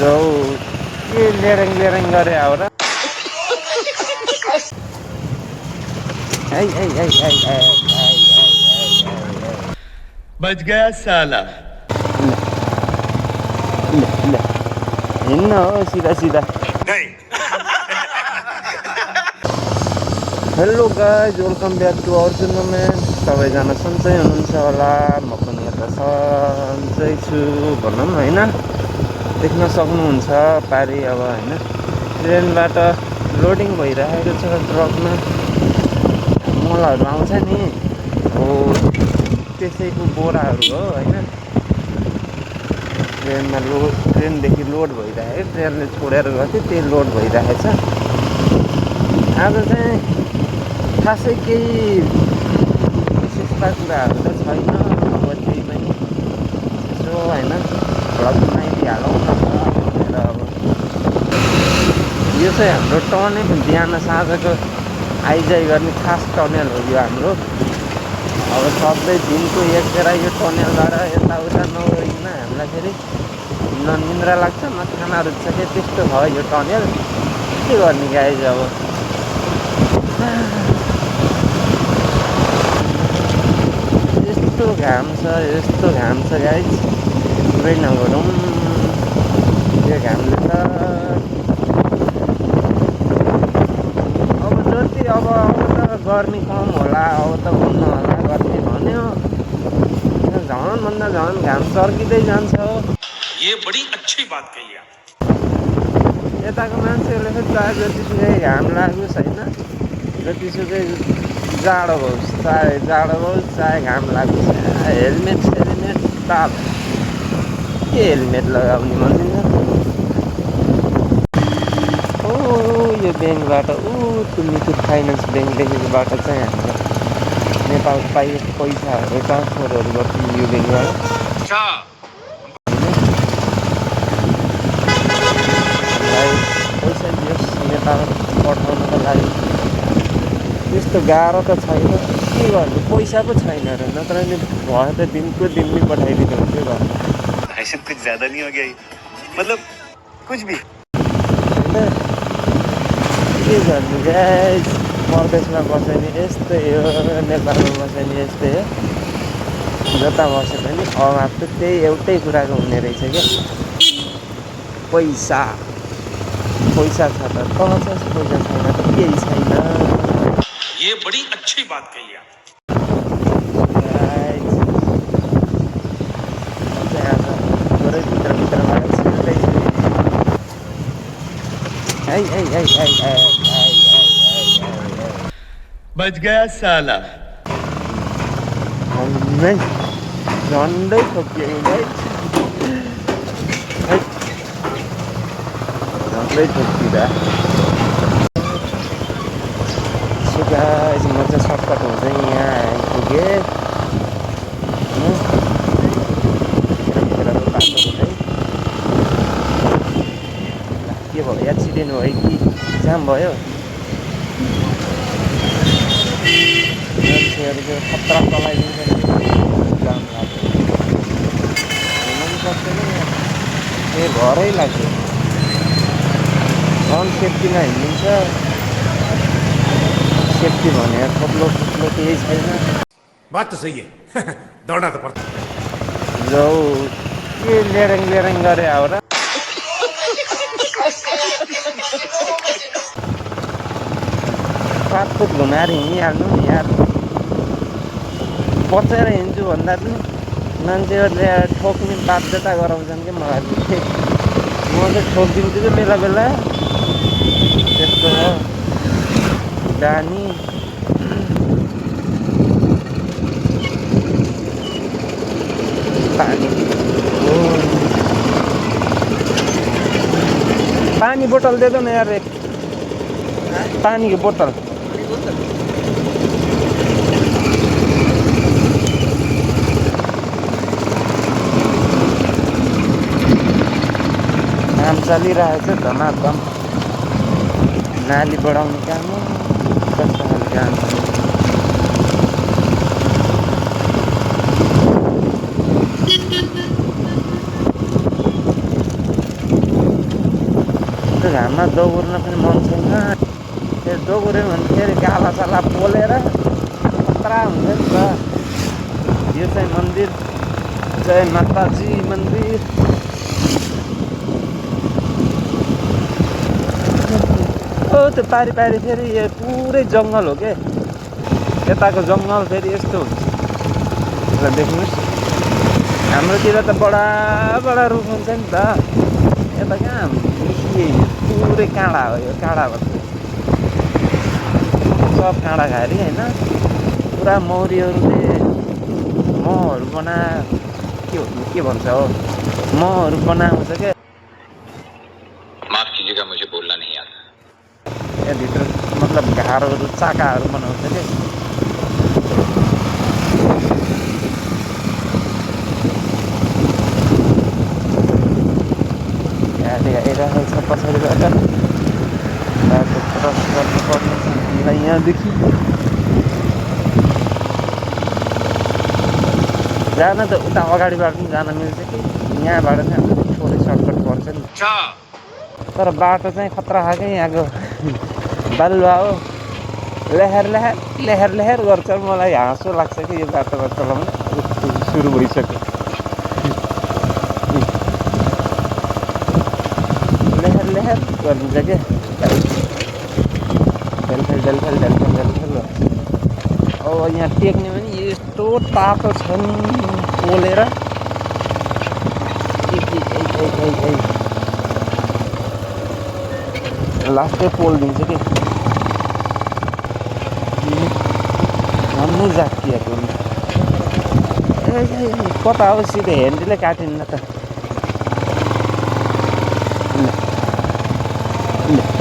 रौ के लेरेङ लेरेङ गरे हो र बच गया साला हिँड्न हो सिधा सिधा hello guys welcome back to our tournament सबैजना सन्चै हुनुहुन्छ होला म पनि यता सन्चै छु भनौँ होइन देख्न सक्नुहुन्छ पारि अब होइन ट्रेनबाट लोडिङ भइरहेको छ ट्रकमा मलहरू आउँछ नि हो त्यसैको बोराहरू हो होइन ट्रेनदेखि लोड भइरहेको ट्रेनले छोडेर गएको त्यही लोड भइरहेछ आज चाहिँ खासै केही विशेषता कुराहरू त छैन अब त्यहीमै यसो होइन भ्लग बनाइदिइहालौँ भनेर अब यो चाहिँ हाम्रो टर्नै बिहान साँझको आइजाइ गर्ने खास टनेल हो यो हाम्रो अब सधैँ दिनको एक बेला यो टनेलबाट यताउता नगइकन हामीलाई फेरि न निन्द्रा लाग्छ न खाना रुच्छ के त्यस्तो छ यो टनेल के गर्ने गाइज अब यस्तो घाम छ गाइज पुरै नगरौँ यो घामले त अब जति अब त गर्मी कम होला अब त हुन्न होला गर्मी भन्यो झन्भन्दा झन् घाम सर्किँदै जान्छ ये बड़ी अच्छी बात कही आप यताको मान्छेहरूले चाहिँ चाहे जतिसुकै घाम लागोस् होइन जतिसुकै जाडो होस् चाहे घाम लागोस् हेलमेट ताप के हेलमेट लगाउने भनिदिन्छ ओ यो ब्याङ्कबाट त्यो मुथुट फाइनेन्स ब्याङ्कदेखिको बाटो चाहिँ हाम्रो नेपाल पैसाहरू ट्रान्सफरहरू गर्छ यो ब्याङ्कबाट पैसा दियोस् नेपाल पठाउनको लागि त्यस्तो गाह्रो त छैन के गर्नु पैसा पो छैन र नत्र नि भयो त दिनको दिनमै पठाइदिनु हुन्थ्यो घर ऐसे कुछ ज्यादा नहीं हो गया मतलब कुछ भी के गर्नु गाइस परदेशमा बस्यो नि यस्तै हो नेपालमा बस्यो नि यस्तै हो जता बसे पनि अभाव त त्यही एउटै कुराको हुने रहेछ क्या पैसा छ त पैसा छैन त केही छैन ये बड़ी अच्छी बात कही आप बच गया साला झन्डै ठोकियो झन्डै ठोकिँदा गाइस म चाहिँ सर्टकट हुँदै यहाँ आइपुगेँ के भयो एक्सिडेन्ट भयो कि जाम भयो मान्छेहरू खतरा चलाइदिन्छ जाम लाग्यो हिँड्नु पनि सक्दैन ए घरै लाग्यो झन् सेफ्टीमा हिँडिन्छ सेफ्टी भने थप्लो केही छैन बात तो सही है दौड़ना तो पड़ता रौ के लेरेङ गरे हो र फाटफुट घुमाएर हिँडिहाल्नु नि यार बचेर हिँड्छु भन्दा पनि मान्छेहरूले ठोक्ने बाध्यता गराउँछन् कि मलाई म चाहिँ ठोकिदिन्छु कि बेला बेला त्यस्तो हो जानी पानी बोतल दे दो ना यार एक पानी की बोतल काम चलिरहेको छ धमाधम नाली बढाउने काम हो कस्तो खालको काम त्यो घाममा दौड्न पनि मन छैन। फेरि दौड्यो भने फेरि गालासाला पोलेर खतरा हुन्छ नि त। यो चाहिँ मन्दिर जय माताजी मन्दिर। ओ त्यो पारी फेरि यो पुरै जङ्गल हो के। यताको जङ्गल फेरि यस्तो हुन्छ र देख्नुहोस्। हाम्रोतिर त बडा रुख हुन्छ नि त। यता कहाँ पुरै काँडा हो। यो काँडा भन्छ सब काँडा घारी होइन। पुरा मौरीहरूले महहरू के भन्छ हो, महहरू बनाउँछ क्या। माफ कीजिएगा मुझे बोलना नहीं आता। यहाँभित्र मतलब घारहरू चाकाहरू बनाउँछ क्या। गाडी आइरहेको छ पछाडिबाट। बाटो क्रस गर्नुपर्ने छ हामीलाई यहाँदेखि। जान त उता अगाडिबाट पनि जान मिल्छ कि यहाँबाट चाहिँ अलिक थोरै सर्टकट पर्छ नि। तर बाटो चाहिँ खतरा खालको यहाँको बालुवा हो। लेहर गर्छ। मलाई हाँसो लाग्छ कि यो बाटोमा चलाउनु सुरु भइसक्यो। लेहर गरिदिन्छ क्या। ढेलफेल अब यहाँ टेक्ने पनि यस्तो तातो छ नि पोलेर। लास्टै पोल दिन्छ कि झन्नै जाकिएको नि। कता हो सिधै ह्यान्डलले काटिन्न त।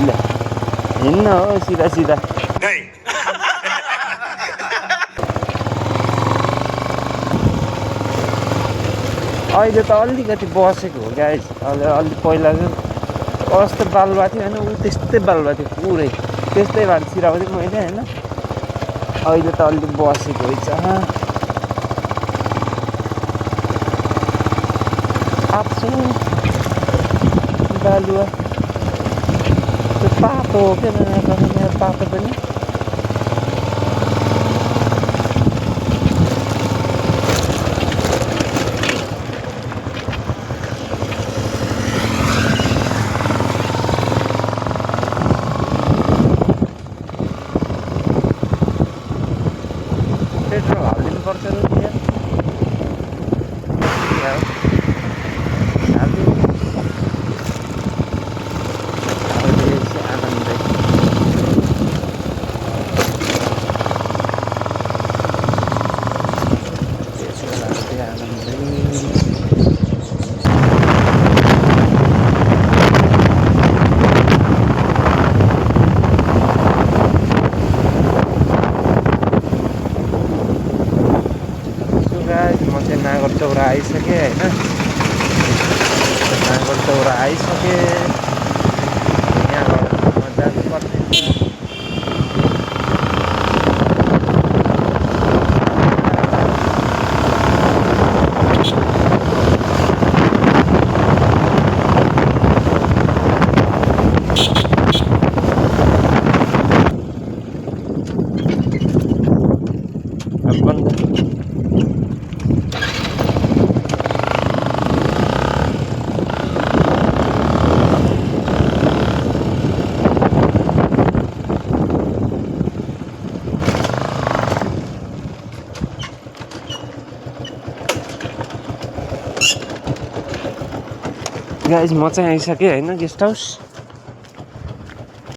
ल हिँड्न हो सिधा। अहिले त अलिकति बसेको हो गाइस। अलि पहिला चाहिँ कस्तो बालुवा थियो होइन। ऊ त्यस्तै बालुवा थियो पुरै। त्यस्तै भएर छिराउँथेँ मैले होइन। अहिले त अलि बसेको रहेछ। आप्सु बालुवा त्यो तातो हो क्या। यहाँ तातो पनि। पेट्रोल हालिदिनुपर्छ नि त्यहाँ। म चाहिँ नागरचौरा आइसकेँ होइन। नागरचौरा आइसकेँ। यहाँबाट म जानुपर्ने गाइस। म चाहिँ आइसकेँ होइन गेस्ट हाउस।